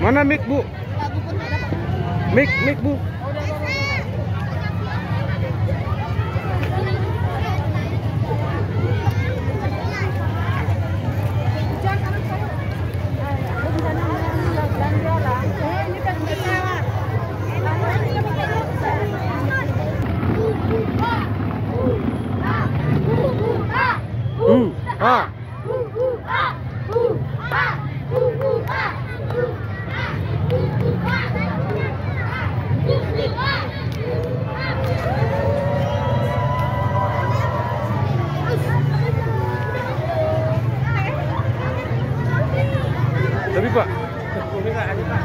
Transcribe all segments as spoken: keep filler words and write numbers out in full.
Mana mik, Bu? Mik, mik, Bu. Hmm. Ah. Tapi, Pak. Ini, Pak.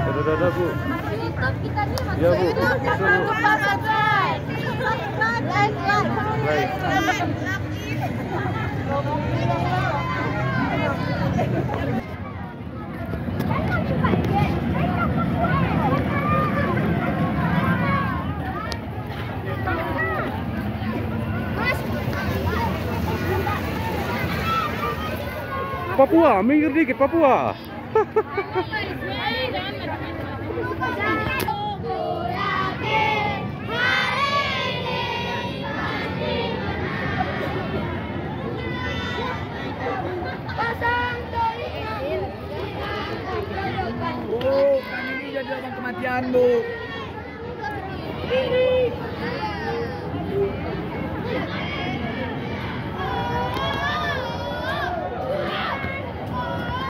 Dadah, dadah, Bu. Ya, Bu. Baik. Papua, minggir dikit, Papua. Oh, kami ni jadi orang kematian, Bu.